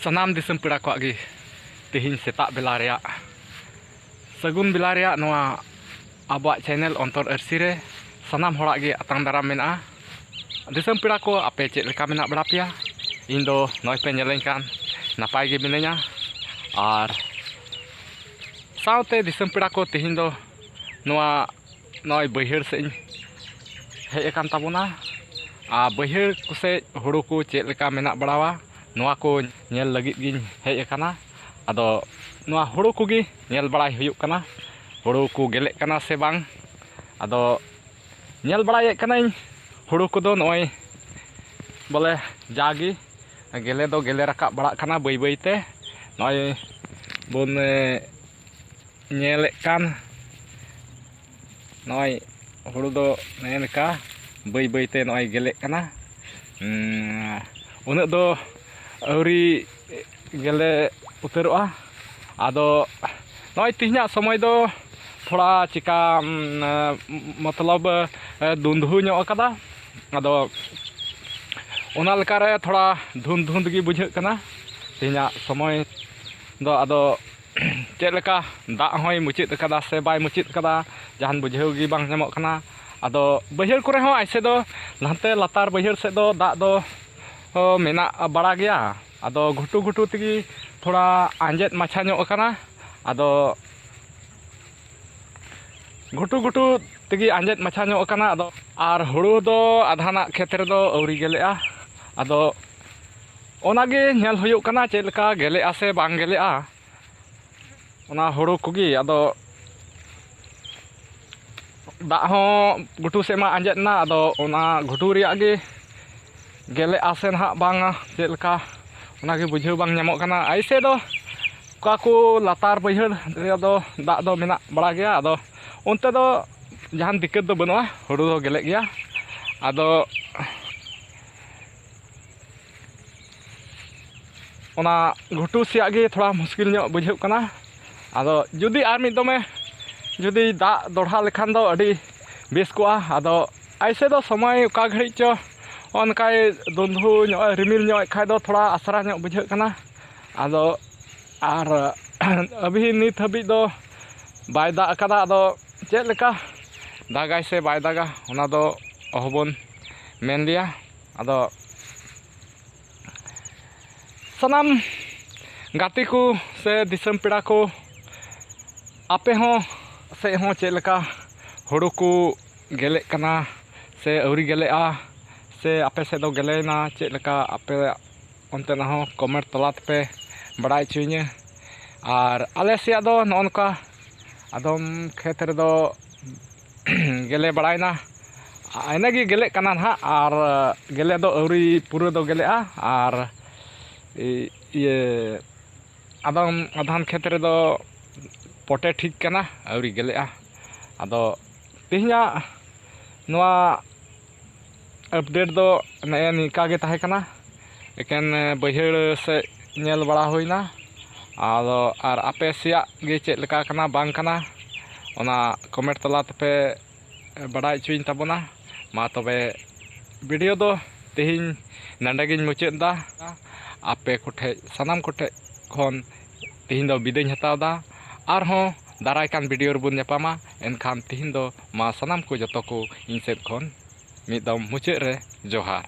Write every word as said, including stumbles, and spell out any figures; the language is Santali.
ᱥᱟᱱᱟᱢ ᱫᱤᱥᱚᱢ ᱯᱮᱲᱟ ᱠᱚᱣᱟᱜ ᱜᱮ ᱛᱮᱦᱮᱧ ᱥᱮᱛᱟᱜ ᱵᱮᱞᱟ ᱨᱮᱭᱟᱜ, ᱥᱟᱹᱜᱩᱱ ᱵᱮᱞᱟ ᱨᱮᱭᱟᱜ ᱱᱚᱣᱟ ᱟᱵᱚᱣᱟᱜ ᱪᱮᱱᱮᱞ ᱚᱱᱛᱚᱨ ᱟᱹᱨᱥᱤ ᱨᱮ ᱥᱟᱱᱟᱢ ᱦᱚᱲᱟᱜ ᱜᱮ ᱟᱛᱟᱝ ᱫᱟᱨᱟᱢ ᱢᱮᱱᱟᱜᱼᱟ᱾ ᱫᱤᱥᱚᱢ ᱯᱮᱲᱟ ᱠᱚ, ᱟᱯᱮ ᱪᱮᱫ ᱞᱮᱠᱟ ᱢᱮᱱᱟᱜ ᱵᱟᱲᱟ ᱯᱮᱭᱟ? ᱤᱧ ᱫᱚ ᱱᱚᱜᱼᱚᱭ ᱯᱮ ᱧᱮᱞᱮᱧ ᱠᱟᱱ, ᱱᱟᱯᱟᱭ ᱜᱮ ᱢᱤᱱᱟᱹᱧᱟ᱾ ᱟᱨ ᱥᱟᱶᱛᱮ ᱫᱤᱥᱚᱢ ᱯᱮᱲᱟ ᱠᱚ, ᱛᱮᱦᱮᱧ ᱫᱚ ᱱᱚᱣᱟ ᱱᱚᱜᱼᱚᱭ ᱵᱟᱹᱭᱦᱟᱹᱲ ᱥᱮᱫ ᱤᱧ ᱦᱮᱡ ᱟᱠᱟᱱ ᱛᱟᱵᱚᱱᱟ᱾ ᱟᱨ ᱵᱟᱹᱭᱦᱟᱹᱲ ᱠᱚᱥᱮᱫ ᱦᱩᱲᱩ ᱠᱚ ᱪᱮᱫ ᱞᱮᱠᱟ ᱢᱮᱱᱟᱜ ᱵᱟᱲᱟᱣᱟ, ᱱᱚᱣᱟ ᱠᱚ ᱧᱮᱞ ᱞᱟᱹᱜᱤᱫ ᱜᱤᱧ ᱦᱮᱡ ᱟᱠᱟᱱᱟ᱾ ᱟᱫᱚ ᱱᱚᱣᱟ ᱦᱩᱲᱩ ᱠᱚᱜᱮ ᱧᱮᱞ ᱵᱟᱲᱟᱭ ᱦᱩᱭᱩᱜ ᱠᱟᱱᱟ, ᱦᱩᱲᱩ ᱠᱚ ᱜᱮᱞᱮᱜ ᱠᱟᱱᱟ ᱥᱮ ᱵᱟᱝ᱾ ᱟᱫᱚ ᱧᱮᱞ ᱵᱟᱲᱟᱭᱮᱫ ᱠᱟᱹᱱᱟᱹᱧ ᱦᱩᱲᱩ ᱠᱚᱫᱚ ᱱᱚᱜᱼᱚᱭ ᱵᱚᱞᱮ ᱡᱟᱜᱮ ᱜᱮᱞᱮ ᱫᱚ ᱜᱮᱞᱮ ᱨᱟᱠᱟᱵ ᱵᱟᱲᱟᱜ ᱠᱟᱱᱟ ᱵᱟᱹᱭ ᱵᱟᱹᱭ ᱛᱮ᱾ ᱱᱚᱜᱼᱚᱭ ᱵᱚᱱ, ᱮ, ᱧᱮᱞᱮᱫ ᱠᱟᱱ ᱱᱚᱜᱼᱚᱭ ᱦᱩᱲᱩ ᱫᱚ ᱱᱮᱜᱼᱮ ᱱᱮᱠᱟ ᱵᱟᱹᱭ ᱵᱟᱹᱭ ᱛᱮ ᱱᱚᱜᱼᱚᱭ ᱜᱮᱞᱮᱜ ᱠᱟᱱᱟ᱾ ᱩᱸ, ᱩᱱᱟᱹᱜ ᱫᱚ ᱟᱹᱣᱨᱤ ᱜᱮᱞᱮ ᱩᱛᱟᱹᱨᱚᱜᱼᱟ᱾ ᱟᱫᱚ ᱱᱚᱜᱼᱚᱭ ᱛᱮᱦᱮᱧᱟᱜ ᱥᱚᱢᱚᱭ ᱫᱚ ᱛᱷᱚᱲᱟ ᱪᱤᱠᱟ, ᱩᱸ, ᱢᱚᱛᱞᱚᱵ, ᱮ, ᱫᱩᱱᱫᱷᱩ ᱧᱚᱜ ᱟᱠᱟᱫᱟ᱾ ᱟᱫᱚ ᱚᱱᱟ ᱞᱮᱠᱟᱨᱮ ᱛᱷᱚᱲᱟ ᱫᱷᱩᱱᱫᱷ ᱫᱷᱩᱱᱫᱷ ᱜᱮ ᱵᱩᱡᱷᱟᱹᱜ ᱠᱟᱱᱟ ᱛᱮᱦᱮᱧᱟᱜ ᱥᱚᱢᱚᱭ ᱫᱚ᱾ ᱟᱫᱚ ᱪᱮᱫ ᱞᱮᱠᱟ ᱫᱟᱜ ᱦᱚᱸᱭ ᱢᱩᱪᱟᱹᱫ ᱟᱠᱟᱫᱟ ᱥᱮ ᱵᱟᱭ ᱢᱩᱪᱟᱹᱫ ᱟᱠᱟᱫᱟ, ᱡᱟᱦᱟᱱ ᱵᱩᱡᱷᱟᱹᱣ ᱜᱮ ᱵᱟᱝ ᱧᱟᱢᱚᱜ ᱠᱟᱱᱟ᱾ ᱟᱫᱚ ᱵᱟᱹᱭᱦᱟᱹᱲ ᱠᱚᱨᱮ ᱦᱚᱸ ᱟᱭᱥᱮ ᱫᱚ ᱦᱟᱱᱛᱮ ᱞᱟᱛᱟᱨ ᱵᱟᱹᱭᱦᱟᱹᱲ ᱥᱮᱫ ᱫᱚ ᱫᱟᱜ ᱫᱚ, ᱚ, ᱢᱮᱱᱟᱜ ᱵᱟᱲᱟ ᱜᱮᱭᱟ᱾ ᱟᱫᱚ ᱜᱷᱩᱴᱩ ᱜᱷᱩᱴᱩ ᱛᱮᱜᱮ ᱛᱷᱚᱲᱟ ᱟᱸᱡᱮᱫ ᱢᱟᱪᱷᱟ ᱧᱚᱜ ᱟᱠᱟᱱᱟ᱾ ᱟᱫᱚ ᱜᱷᱩᱴᱩ ᱜᱷᱩᱴᱩ ᱛᱮᱜᱮ ᱟᱸᱡᱮᱫ ᱢᱟᱪᱷᱟ ᱧᱚᱜ ᱟᱠᱟᱱᱟ᱾ ᱟᱫᱚ ᱟᱨ ᱦᱩᱲᱩ ᱫᱚ ᱟᱫᱷᱟᱱᱟᱜ ᱠᱷᱮᱛ ᱨᱮᱫᱚ ᱟᱹᱣᱨᱤ ᱜᱮᱞᱮᱜᱼᱟ᱾ ᱟᱫᱚ ᱚᱱᱟᱜᱮ ᱧᱮᱞ ᱦᱩᱭᱩᱜ ᱠᱟᱱᱟ ᱪᱮᱫ ᱞᱮᱠᱟ ᱜᱮᱞᱮᱜᱼᱟ ᱥᱮ ᱵᱟᱝ ᱜᱮᱞᱮᱜᱼᱟ, ᱚᱱᱟ ᱦᱩᱲᱩ ᱠᱚᱜᱮ᱾ ᱟᱫᱚ ᱫᱟᱜ ᱦᱚᱸ ᱜᱷᱩᱴᱩ ᱥᱮᱫ ᱢᱟ ᱟᱸᱡᱮᱫ ᱮᱱᱟ, ᱟᱫᱚ ᱚᱱᱟ ᱜᱷᱩᱴᱩ ᱨᱮᱭᱟᱜ ᱜᱮ ᱜᱮᱞᱮᱜᱼᱟ ᱥᱮ ᱱᱟᱦᱟᱜ ᱵᱟᱝᱟ, ᱪᱮᱫ ᱞᱮᱠᱟ, ᱚᱱᱟᱜᱮ ᱵᱩᱡᱷᱟᱹᱣ ᱵᱟᱝ ᱧᱟᱢᱚᱜ ᱠᱟᱱᱟ᱾ ᱟᱭᱥᱮ ᱫᱚ ᱚᱠᱟ ᱠᱚ ᱞᱟᱛᱟᱨ ᱵᱟᱹᱭᱦᱟᱹᱲ ᱨᱮᱫᱚ ᱫᱟᱜ ᱫᱚ ᱢᱮᱱᱟᱜ ᱵᱟᱲᱟ ᱜᱮᱭᱟ, ᱟᱫᱚ ᱚᱱᱛᱮ ᱫᱚ ᱡᱟᱦᱟᱱ ᱫᱤᱠᱠᱟᱹᱛ ᱫᱚ ᱵᱟᱹᱱᱩᱜᱼᱟ, ᱦᱩᱲᱩ ᱫᱚ ᱜᱮᱞᱮᱜ ᱜᱮᱭᱟ᱾ ᱟᱫᱚ ᱚᱱᱟ ᱜᱷᱩᱴᱩ ᱥᱮᱭᱟᱜ ᱜᱮ ᱛᱷᱚᱲᱟ ᱢᱩᱥᱠᱤᱞ ᱧᱚᱜ ᱵᱩᱡᱷᱟᱹᱜ ᱠᱟᱱᱟ᱾ ᱟᱫᱚ ᱡᱩᱫᱤ ᱟᱨ ᱢᱤᱫ ᱫᱚᱢᱮ ᱡᱩᱫᱤ ᱫᱟᱜ ᱫᱚᱲᱦᱟ ᱞᱮᱠᱷᱟᱱ ᱫᱚ ᱟᱹᱰᱤ ᱵᱮᱥ ᱠᱚᱜᱼᱟ᱾ ᱟᱫᱚ ᱟᱭᱥᱮ ᱫᱚ ᱥᱚᱢᱚᱭ ᱚᱠᱟ ᱜᱷᱟᱹᱲᱤᱡ ᱪᱚ ᱚᱱᱠᱟᱭ ᱫᱩᱱᱫᱷᱩ ᱧᱚᱜ ᱮ ᱨᱤᱢᱤᱞ ᱧᱚᱜ ᱮᱫ ᱠᱷᱟᱡ ᱫᱚ ᱛᱷᱚᱲᱟ ᱟᱥᱨᱟ ᱧᱚᱜ ᱵᱩᱡᱷᱟᱹᱜ ᱠᱟᱱᱟ᱾ ᱟᱫᱚ ᱟᱨ ᱟᱹᱵᱤ ᱱᱤᱛ ᱦᱟᱹᱵᱤᱡ ᱫᱚ ᱵᱟᱭ ᱫᱟᱜ ᱟᱠᱟᱫᱟ᱾ ᱟᱫᱚ ᱪᱮᱫ ᱞᱮᱠᱟ ᱫᱟᱜᱟᱭ ᱥᱮ ᱵᱟᱭ ᱫᱟᱜᱟ, ᱚᱱᱟ ᱫᱚ ᱚᱦᱚᱵᱚᱱ ᱢᱮᱱ ᱞᱮᱭᱟ᱾ ᱟᱫᱚ ᱥᱟᱱᱟᱢ ᱜᱟᱛᱮ ᱠᱚ ᱥᱮ ᱫᱤᱥᱚᱢ ᱯᱮᱲᱟ ᱠᱚ, ᱟᱯᱮ ᱦᱚᱸ ᱥᱮᱫ ᱦᱚᱸ ᱪᱮᱫ ᱞᱮᱠᱟ ᱦᱳᱲᱳ ᱠᱚ ᱜᱮᱞᱮᱜ ᱠᱟᱱᱟ ᱥᱮ ᱟᱹᱣᱨᱤ ᱜᱮᱞᱮᱜᱼᱟ, ᱥᱮ ᱟᱯᱮ ᱥᱮᱫ ᱫᱚ ᱜᱮᱞᱮᱭᱮᱱᱟ, ᱪᱮᱫ ᱞᱮᱠᱟ ᱟᱯᱮ ᱚᱱᱛᱮᱱᱟᱜ ᱦᱚᱸ ᱠᱚᱢᱮᱱᱴ ᱛᱟᱞᱟ ᱛᱮᱯᱮ ᱵᱟᱲᱟᱭ ᱦᱚᱪᱚᱭᱤᱧᱟᱹ᱾ ᱟᱨ ᱟᱞᱮ ᱥᱮᱭᱟᱜ ᱫᱚ ᱱᱚᱜᱼᱚ ᱱᱚᱝᱠᱟ ᱟᱫᱚᱢ ᱠᱷᱮᱛ ᱨᱮᱫᱚ ᱜᱮᱞᱮ ᱵᱟᱲᱟᱭᱮᱱᱟ, ᱤᱱᱟᱹᱜᱮ ᱜᱮᱞᱮᱜ ᱠᱟᱱᱟ ᱱᱟᱦᱟᱜ, ᱟᱨ ᱜᱮᱞᱮ ᱫᱚ ᱟᱹᱣᱨᱤ ᱯᱩᱨᱟᱹ ᱫᱚ ᱜᱮᱞᱮᱜᱼᱟ᱾ ᱟᱨ ᱤᱭᱟᱹ ᱟᱫᱚᱢ ᱟᱫᱷᱟᱱ ᱠᱷᱮᱛ ᱨᱮᱫᱚ ᱯᱚᱴᱮ ᱴᱷᱤᱠ ᱠᱟᱱᱟ, ᱟᱹᱣᱨᱤ ᱜᱮᱞᱮᱜᱼᱟ᱾ ᱟᱫᱚ ᱛᱮᱦᱮᱧᱟᱜ ᱱᱚᱣᱟ ᱟᱯᱰᱮᱴ ᱫᱚ ᱱᱮᱜᱼᱮ ᱱᱤᱝᱠᱟ ᱜᱮ ᱛᱟᱦᱮᱸ ᱠᱟᱱᱟ᱾ ᱮᱠᱮᱱ ᱵᱟᱹᱭᱦᱟᱹᱲ ᱥᱮᱫ ᱧᱮᱞ ᱵᱟᱲᱟ ᱦᱩᱭᱱᱟ᱾ ᱟᱫᱚ ᱟᱨ ᱟᱯᱮ ᱥᱮᱭᱟᱜ ᱜᱮ ᱪᱮᱫ ᱞᱮᱠᱟ ᱠᱟᱱᱟ ᱵᱟᱝ ᱠᱟᱱᱟ, ᱚᱱᱟ ᱠᱚᱢᱮᱱᱴ ᱛᱟᱞᱟ ᱛᱮᱯᱮ ᱵᱟᱰᱟᱭ ᱦᱚᱪᱚᱧ ᱛᱟᱵᱚᱱᱟ᱾ ᱢᱟ ᱛᱚᱵᱮ ᱵᱷᱤᱰᱤᱭᱳ ᱫᱚ ᱛᱮᱦᱮᱧ ᱱᱚᱰᱮ ᱜᱤᱧ ᱢᱩᱪᱟᱹᱫ ᱮᱫᱟ᱾ ᱟᱯᱮ ᱠᱚᱴᱷᱮᱡ, ᱥᱟᱱᱟᱢ ᱠᱚᱴᱷᱮᱡ ᱠᱷᱚᱱ ᱛᱮᱦᱮᱧ ᱫᱚ ᱵᱤᱫᱟᱹᱧ ᱦᱟᱛᱟᱣ ᱮᱫᱟ᱾ ᱟᱨᱦᱚᱸ ᱫᱟᱨᱟᱭ ᱠᱟᱱ ᱵᱷᱤᱰᱤᱭᱳ ᱨᱮᱵᱚᱱ ᱧᱟᱯᱟᱢᱟ᱾ ᱮᱱᱠᱷᱟᱱ ᱛᱮᱦᱮᱧ ᱫᱚ ᱢᱟ ᱥᱟᱱᱟᱢ ᱠᱚ ᱡᱚᱛᱚ ᱠᱚ ᱤᱧ ᱥᱮᱫ ᱠᱷᱚᱱ ᱢᱤᱫ ᱫᱚᱢ ᱢᱩᱪᱟᱹᱫ ᱨᱮ ᱡᱚᱦᱟᱨ᱾